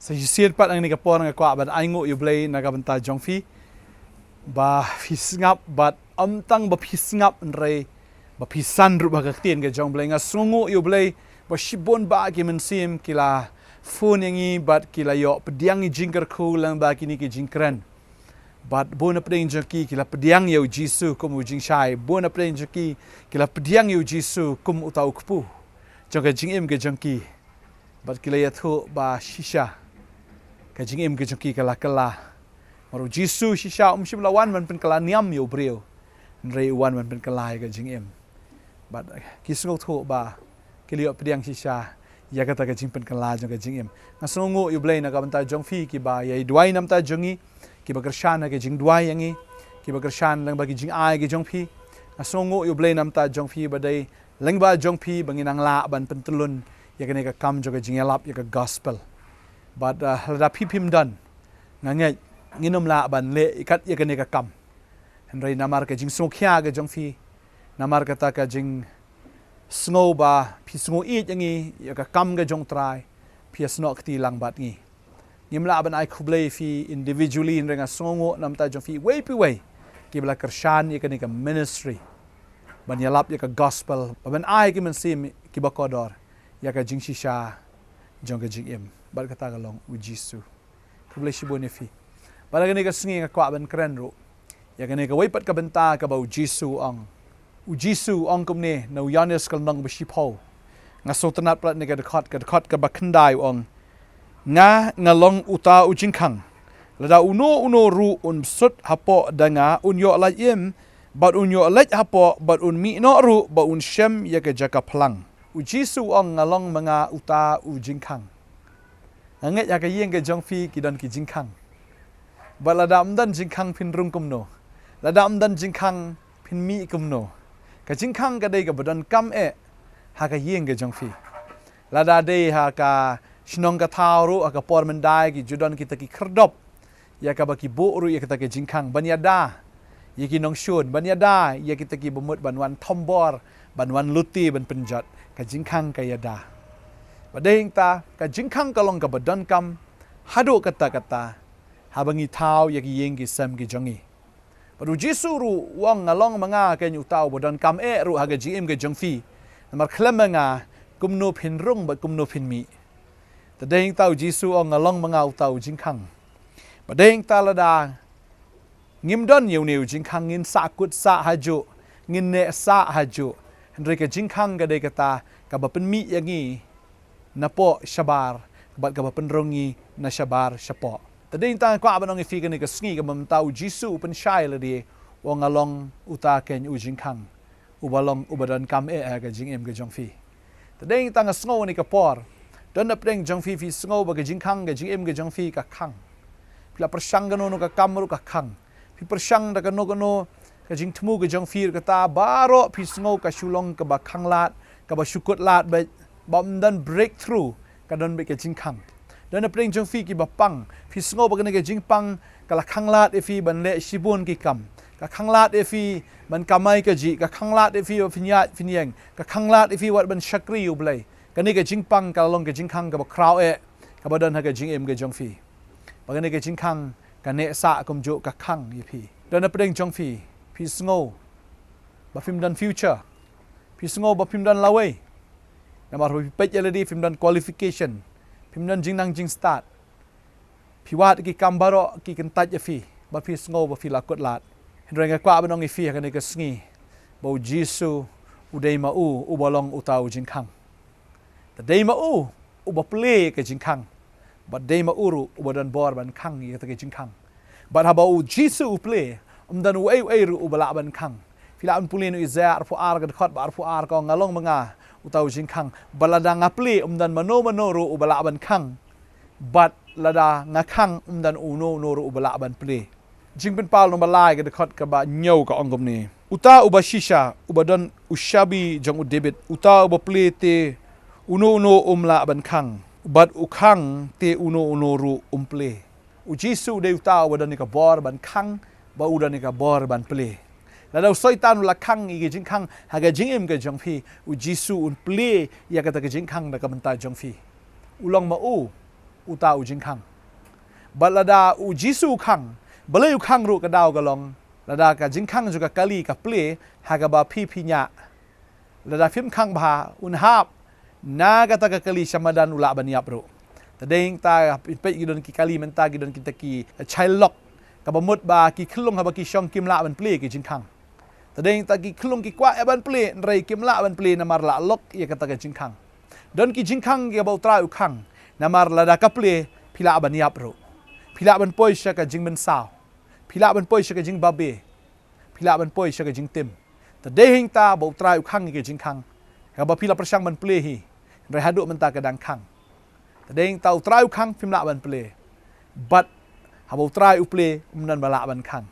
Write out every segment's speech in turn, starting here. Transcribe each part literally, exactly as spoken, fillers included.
Sa shisien pat ha kane ka por nga kwah ban ainguh ïa U Blei na ka bynta jong phi. Ba phi sngap bad ym tang ba phi sngap hynrei ba phi san ruh ba ka ktien ka jong U Blei. Nga sngewnguh ïa U Blei ba shibun ba ki mynsiem ki la phone ïa ngi bad ki la ïoh pdiang ïa jingkyrkhu lang ba kine ki jingkren. Bad bun na pdeng jong ki ki la pdiang ïa U Jisu kum u jingshai. Bun na pdeng jong ki ki la pdiang ïa U Jisu kum uta u kpu jong ka jingim ka jong ki. Bad ki la ïathuh ba shisha ka jingim ka jong ki ka la kylla. Namar U Jisu shisha um shym la wan ban pynkylla niam ïa u briew. Hynrei u wan ban pynkylla ïa ka jingim. Bad ki sngewthuh ba ki la ïoh pdiang shisha ïa kata ka jingpynkylla jong ka jingim. Nga sngewnguh ïa U Blei na ka bynta jong phi kiba ïai duwai na bynta jong ngi, kiba kyrshan ha ka jingduwai ïa ngi, kiba kyrshan lang ba ki jingai ki jong phi. Nga sngewnguh ïa U Blei na bynta jong phi ba dei lang ba jong phi ba ngi nang lah ban pyntlun ïa kane ka kam jong ka jingïalap ïa ka gospel. Bad ah, lada phi phim don, nga ngeit ngin ym lah ban leh ïa kat ïa kane ka kam. Hynrei namar ka jingsngewkhia ka jong phi, namar kata ka jingsngew ba phi sngew ïeit ïa ngi ïa ka kam ka jong U Trai, phi ïasnoh kti lang bad ngi. Ngim lah ban ai khublei phi individually hynrei nga sngewnguh na bynta jong phi wei pa wei kiba la kyrshan ïa kane ka ministry ban ïalap ïa ka gospel, ba ban ai ki mynsiem kiba kordor ïa ka jingshisha jong ka jingim. Bad kata ka long U Jisu. Khublei shibun ïa phi. Bad ha kane ka sngi nga kwah ban kren ruh ïa kane kawei pat ka bynta kaba U Jisu u ong. U Jisu u ong kumne na u Ïoannis ka lynnong ba shiphew. Nga sngewtynnat palat na ka dkhot, ka dkhot kaba khyndai u ong, "Nga nga long uta u jingkhang. Lada uno uno ruh un bsut hapoh da nga un ïoh lait im, bad un ïoh leit hapoh, bad un mih noh ruh ba un shem ïa ka jaka phlang." U Jisu u ong, "Nga long ma nga uta u jingkhang." Nga ngeit ha ka ïing ka jong phi ki don ki jingkhang. Bad lada ym don jingkhang phin rung kumno? Lada ym don jingkhang phin mih kumno? Ka jingkhang ka dei kaba donkam eh ha ka ïing ka jong phi. Lada dei ha ka shnong ka thaw ruh ha ka por mynta ki ju don kita ki khyrdop ïa kaba ki buh ruh ïa kita ki jingkhang ban ïada ïa ki nongshun, ban ïada ïa kita kiba mut ban wan thombor, ban wan lute, ban pynjot. Ka jingkhang ka ïada. Bad dei hangta ka jingkhang ka long kaba donkam haduh katta katta haba ngi thaw ïa ki ïing ki sem ki jong ngi. Bad U Jisu ruh u ong, "Nga long ma nga keiñ uta uba donkam eh ruh ha ka jingim ka jong phi. Namar khlem ma nga kumno phin rung bad kumno phin mih." Te dei hangta U Jisu u ong, "Nga long ma nga uta u jingkhang." Bad dei hangta lada ngim don ïa une u jingkhang ngin sahkut sah hajuh, ngin neh sah hajuh. Hynrei ka jingkhang ka dei kata kaba pynmih ïa ngi napoh shabar bad kaba pynrung ngi na shabar shapoh. Te dei hangta nga kwah ban ong ïa phi kane ka sngi kaba mynta U Jisu u pynshai lade, u ong, "Nga long uta keiñ u jingkhang uba long uba donkam eh ha ka jingim ka jong phi." Te dei hangta nga sngew ha kane ka por don na pdeng jong phi phi sngew ba ka jingkhang ka jingim ka jong phi ka khang. Phi la pyrshang kano kano ka kam ruh ka khang. Phi pyrshang da kano kano ka jingthmu ka jong phi ruh kata baroh phi sngew ka shu long kaba khanglad, kaba shu kut lad beit, ba ym don breakthrough, ka don beit ka jingkhang. Don na pdeng jong phi kiba pang, phi sngew ba kane ka jingpang ka la khanglad ïa phi ban leh shibun ki kam. Ka khanglad ïa phi ban kamai kajih, ka khanglad ïa phi ba phin ïaid phin ïeng, ka khanglad ïa phi wat ban shakri ïa U Blei. Kane ka jingpang ka la long ka jingkhang kaba khraw eh kaba don ha ka jingim ka jong phi. Ba kane ka jingkhang ka neh sah kumjuh ka khang ïa phi. Don na pdeng jong phi, phi sngew ba phim don future. Phi sngew ba phim don lawei. Namar ba phi peit ïa lade phim don qualification, phim don jingnang jingstad. Phi wad ki kam baroh ki kyntait ïa phi, ba phi sngew ba phi la kut lad. Hynrei nga kwah ban ong ïa phi ha kane ka sngi ba U Jisu u dei ma u uba long uta u jingkhang. Te dei ma u uba plie ka jingkhang. Bad dei ma u ruh uba don bor ban khang ïa kata ka jingkhang. Bad haba U Jisu u plie, ym don uei uei ruh uba lah ban khang. Phi lah ban pule na u Isaïah arphew ar ka dkhot ba arphew ar, ka ong, "Nga long ma nga uta u jingkhang. Bad lada nga plie, ym don mano mano ruh uba lah ban khang. Bad lada nga khang, ym don uno uno ruh uba lah ban plie." Jingpynpaw lynnong ba lai ka dkhot kaba hynñiew ka ong kumne, "Uta uba shisha, uba don u shabi jong u Dabid, uta uba plie te uno uno um lah ban khang, bad u khang te uno uno ruh um plie." U Jisu u dei uta uba don ïa ka bor ban khang, bad u don ïa ka bor ban plie. Lada u Soitan u la khang ïa ka jingkhang ha ka jingim ka jong phi, U Jisu un plie ïa kata ka jingkhang da ka bynta jong phi. U long ma u uta u jingkhang. Bad lada u Jisu u khang, balei u khang ruh ka daw ka long, lada ka jingkhang jong ka kali ka plie ha kaba phi phi ñiah. Lada phim khang bha, un hap na kata ka kali sha madan, u lah ban ïap ruh. Te dei nangta, peit, ki don ki kali mynta, ki don kita ki child lock, kaba mut ba ki khyllung haba ki shong kim lah ban plie ki jingkhang. Te dei nangta, ki khyllung ki kwah ïa ban plie, hynrei kim lah ban plie namar la lock ïa kata ka jingkhang. Don ki jingkhang kiba U Trai u khang, namar lada ka plie, phi lah ban ïap ruh. Phi lah ban poi sha ka jingmynsaw. Phi lah ban poi sha ka jingbabe. Phi lah ban poi sha ka jingtim. Te dei nangta ba U Trai u khang ïa ka jingkhang, kaba phi la pyrshang ban plie hi, hynrei haduh mynta ka dang khang. Te dei nangta U Trai u khang, phim lah ban plie. Bad haba U Trai u plie, ym don ba lah ban khang.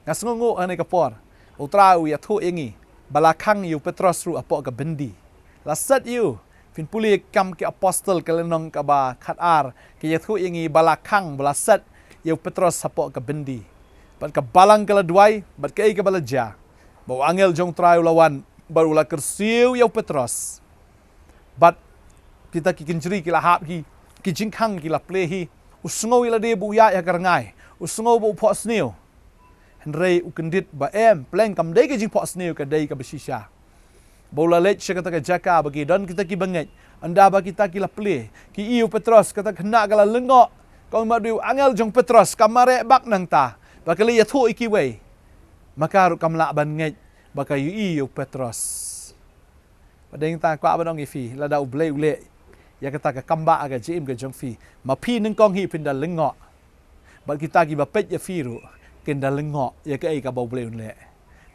Nga sngewnguh ha kane ka por, U Trai u ïathuh ïa ngi ba la khang ïa u Petros ruh hapoh ka byndi. La set ïa u. Phin pule Kam ki Apostol ka lynnong kaba khatar, ka ïathuh ïa ngi ba la khang, ba la set ïa u Petros hapoh ka byndi. Bad ka balang ka la duwai, bad kaei kaba la jia? Ba u angel jong U Trai u la wan, bad u la kyrsiew ïa u Petros. Bad kita ki kynjri ki la hap hi, ki jingkhang ki la plie hi. U sngew ïa lade ba u ïaid ha ka rngai. U sngew ba u phohsniew. Hynrei u kyndit ba em, pleng kam dei ka jingphohsniew, ka dei kaba shisha. Ba u la leit sha kata ka jaka ba ki don kita ki bangeit, ynda ba kita ki la plie, ki ïohi ïa u Petros, kata ka khynnah ka la lyngngoh. Ka ong, ma dei u angel jong u Petros, ka mareh bak nangta, ba ka la ïathuh ïa kiwei. Ma ka ruh kam lah ban ngeit ba ka ïohi ïa u Petros. Bad dei nangta kwah ban ong ïa phi, lada U Blei u leh ïa kata ka kambah ha ka jingim ka jong phi, ma phi nyngkong hi phin da lyngngoh. Bad kita kiba peit ïa phi ruh kin da lyngngoh ïa kaei kaba U Blei un leh.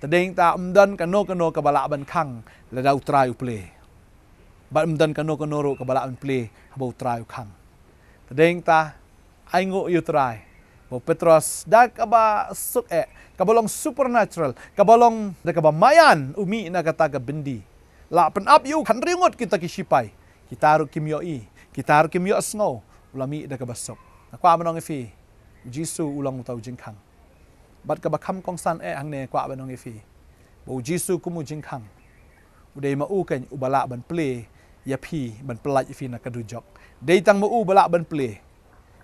Te dei nangta ym don kano kano kaba lah ban khang lada U Trai u plie. Bad ym don kano kano ruh kaba lah ban plie haba U Trai u khang. Te dei nangta, ai nguh ïa U Trai ba u Petros da kaba suk eh, kaba long supernatural, kaba long da kaba maïan, u mih na kata ka byndi. La pynap ïa u khathynriew ngut kita ki shipai. Kita ruh kim ïohi, kita ruh kim ïohsngew, u la mih da kaba suk. Nga kwah ban ong ïa phi, U Jisu u long uta u jingkhang. Bad kaba kham kongsan eh hangne, kwah ban ong ïa phi ba U Jisu kum u jingkhang, u dei ma u keiñ uba lah ban plie ïa phi, ban pyllait ïa phi na ka dujok. Dei tang ma u ba lah ban plie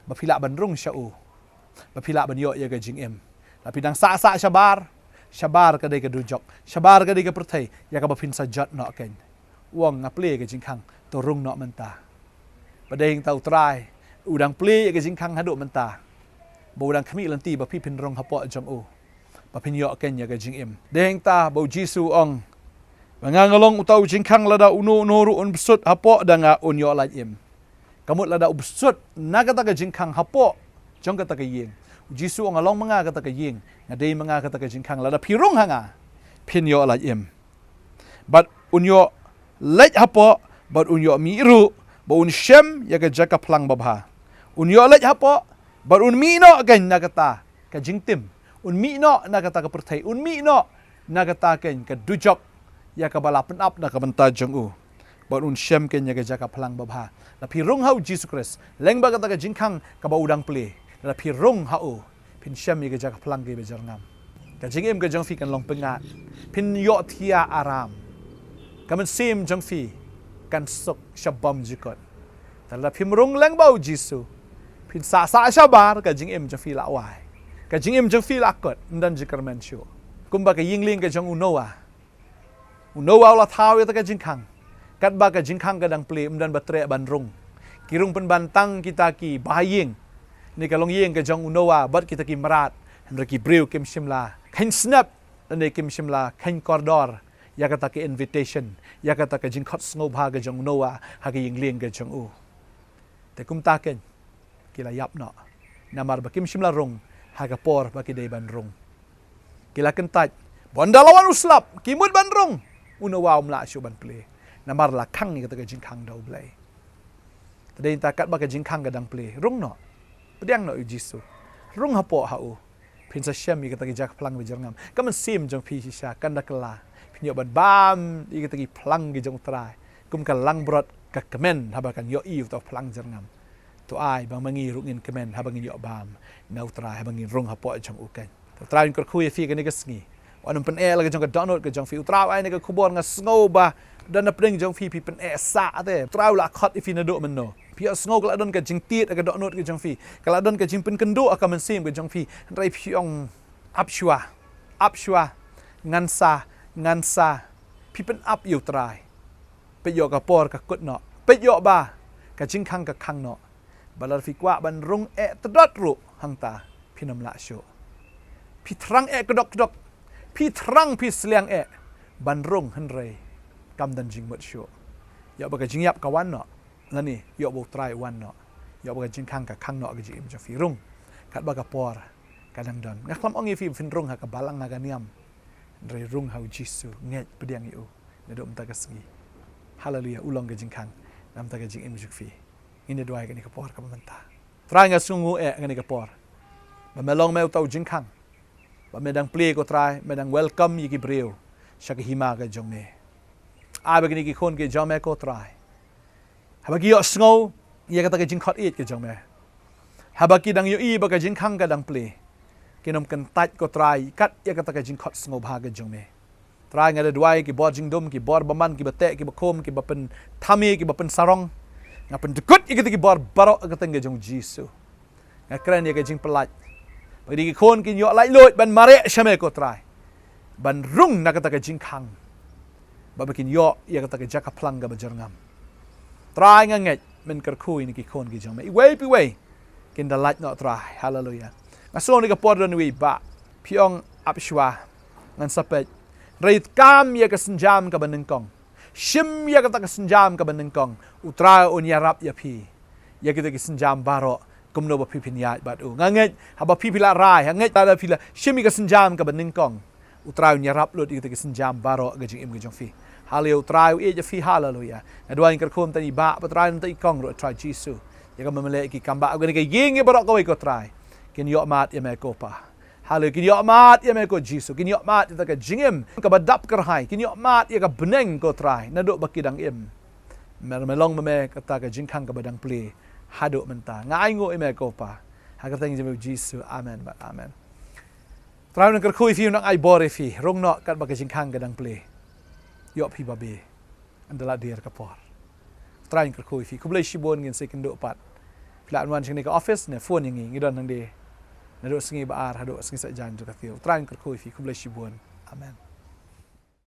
ba phi lah ban rung sha u, ba phi lah ban ïoh ïa ka jingim. La phi dang sah sah shabar, shabar ka dei ka dujok, shabar ka dei ka pyrthei ïa kaba phin sa jot noh keiñ. U ong, nga plie ïa ka jingkhang, to rung noh mynta. Bad dei nangta U Trai u dang plie ïa ka jingkhang haduh mynta, ba u dang khmih lynti ba phi phin rung hapoh jong u, ba phin ïoh keiñ ïa ka jingim. Dei nangta ba U Jisu u ong ba nga, nga long uta u jingkhang, lada uno uno ruh un bsut hapoh da nga un ïoh lait im. Ka mut lada u bsut na kata ka jingkhang hapoh jong kata ka ïing, U Jisu u ong, nga long ma nga kata ka ïing, nga dei ma nga kata ka jingkhang, lada phi rung ha nga phin ïoh lait im. Bad un ïoh leit hapoh, bad un ïoh mih ruh, ba un shem ïa ka jaka phlang babha. Un ïoh leit hapoh, bad un mih noh keiñ na kata ka jingtim. Un mih noh na kata ka pyrthei, un mih noh na kata keiñ ka dujok ïa kaba la pynap na ka bynta jong u. Bad un shem keiñ ïa ka jaka phlang babha. La phi rung ha U Jisu Khrist, lyngba kata ka jingkhang kaba u dang plie, la phi rung ha u, phin shem ïa ka jaka phlang kaba jyrngam. Ka jingim ka jong phi kan long pyngngad. Phin ïohthiah aram. Ka mynsiem jong phi kan suk shabam jukut. Te lada phim rung lyngba U Jisu, phin sah sah shabar, ka jingim jong phi la wai. Ka jingim jong phi la kut, ym don jingkyrmen shuh. Kumba ka ïing lieng ka jong u Noah. U Noah u la thaw ïa kata ka jingkhang. Katba ka jingkhang ka dang plie, ym don ba treh ban rung. Ki rung pynban tang kita ki bahaïing ne ka longïing ka jong u Noah bad kita ki mrad. Hynrei ki briew kim shym la kheiñ snep, ne kim shym la kheiñ kordor ïa kata ka invitation, ïa kata ka jingkhot sngewbha ka jong u Noah ha ka ïing lieng ka jong u. Te kumta keiñ ki la ïap noh, namar ba kim shym la rung ha ka por ba ki dei ban rung. Ki la kyntait ba ynda la wan u slap, ki mut ban rung, u Noah um lah shuh ban plie, namar la khang ïa kata ka jingkhang da U Blei. Te dei nangta katba ka jingkhang ka dang plie, rung noh. Pdiang noh ïa U Jisu. Rung hapoh ha u. Phin sa shem ïa kata ki jaka phlang ba jyrngam. Ka mynsiem jong phi shisha kan da kylla. Phin ïoh ban bam ïa kata ki phlang ki jong U Trai, kum ka langbrot ka kmen haba kan ïohi ïa uta u phlang jyrngam. To ai ba ma ngi ruh ngin kmen haba ngin ïoh bam na U Trai, haba ngin rung hapoh jong u keiñ. To U Trai un kyrkhu ïa phi kane ka sngi. Wat nym pyneh la ka jong ka dohnud ka jong phi. U Trai u ai kane ka khubor, nga sngew ba don napdeng jong phi, phi pyneh sah te. U Trai u la khot ïa phi naduh mynno. Phi ïohsngew ka la don ka jingtied ha ka dohnud ka jong phi, ka la don ka jingpynkynduh ha ka mynsiem ka jong phi, hynrei phi ong, ap shuwa, ap shuwa, ngan sa, ngan sa. Phi pynap ïa U Trai. Peit ïoh ka por ka kut noh, peit ïoh ba ka jingkhang ka khang noh. Ba lada phi kwah ban rung eh tdot ruh hangta, phin ym lah shuh. Phi thrang eh kdok kdok, phi thrang phi sliang eh ban rung, hynrei kam don jingmut shuh. Ïoh ba ka jingïap ka wan noh, lane ïoh ba U Trai u wan noh. Ïoh ba ka jingkhang ka khang noh ha ka jingim jong phi. Rung katba ka por ka dang don. Nga khlem ong ïa phi phin rung ha ka balang ha ka niam, hynrei rung ha U Jisu, ngeit pdiang ïa U naduh mynta ka sngi. Haleluia, U long ka jingkhang na ka bynta ka jingim jong phi. Ngin ïa duwai ha kane ka por kaba mynta. Trai, nga sngewnguh eh ha kane ka por ba Me long Me uta u jingkhang, ba Me dang plie ko Trai, Me dang welcome ïa ki briew sha ka hima ka jong Me. Ai ba kine ki khun ki jong Me ko Trai, haba ki ïohsngew ïa kata ka jingkhot ïeit ka jong Me, haba ki dang ïohi ba ka jingkhang ka dang plie, kin ym kyntait ko Trai kat ïa kata ka jingkhot sngewbha ka jong Me. Trai, nga da duwai ïa ki bor jingdum, ki bor bymman, kiba teh, kiba khum, kiba pynthame, kiba pynsarong. Nga pyndkut ïa kita ki bor baroh ha ka kyrteng ka jong U Jisu. Nga kren ïa ka jingpyllait ba kine ki khun kin ïoh laitluid ban mareh sha Me ko Trai, ban rung na kata ka jingkhang, ba, ba kin ïoh ïa kata ka jaka phlang kaba jyrngam. Trai, nga ngeit Men kyrkhu ïa kine ki khun ki jong Me. Iwei pa iwei kin da lait noh Trai. Haleluia. Nga sngew ha kane ka por don iwei i bah, phi ong, ap shuwa, ngan sa peit. Hynrei kam ïa ka sienjam kaba nyngkong, shim ïa kata ka sienjam kaba nyngkong. U Trai Un ïarap ïa phi ïa kita ki sienjam baroh, kumno ba phi phin ïaid bad U. Nga ngeit haba phi phi la rai, nga ngeit lada phi la shim ïa ka sienjam kaba nyngkong, U Trai Un ïarap lut ïa kita ki sienjam baroh ha ka jingim ka jong phi. Haleluia, U Trai u ïeit ïa phi. Haleluia. Nga duwai, nga kyrkhu ïa i bah, ba Trai, ïa i kong ruh Trai Jisu, ïa ka mynmiet ki kam bah, ha kane ka ïing, ïa baroh kawei ko Trai, kin ïoh mad ïa Me ko Pa. Haleluia, kin ïoh mad ïa Me ko Jisu, kin ïoh mad ïa kata ka jingim kaba dap kyrhai, kin ïoh mad ïa ka bneng ko Trai naduh ba ki dang im. Me, Me long ba Me kata ka jingkhang kaba dang plie haduh mynta. Nga ainguh ïa Me ko Pa, ha ka kyrteng jong U Jisu. Amen bad amen. Trai Un kyrkhu ïa phi, Un ai bor ïa phi. Rung noh katba ka jingkhang ka dang plie. Ïoh phi babe, ynda la dier ka por. Trai Un kyrkhu ïa phi. Khublei shibun, ngin sa ïakynduh pat. Phi lah wan sha kane ka office ne phone ïa ngi, ngi don hangne naduh sngi ba ar haduh sngi Saitjaiñ jong ka taïew. Trai Un kyrkhu ïa phi. Khublei shibun. Amen.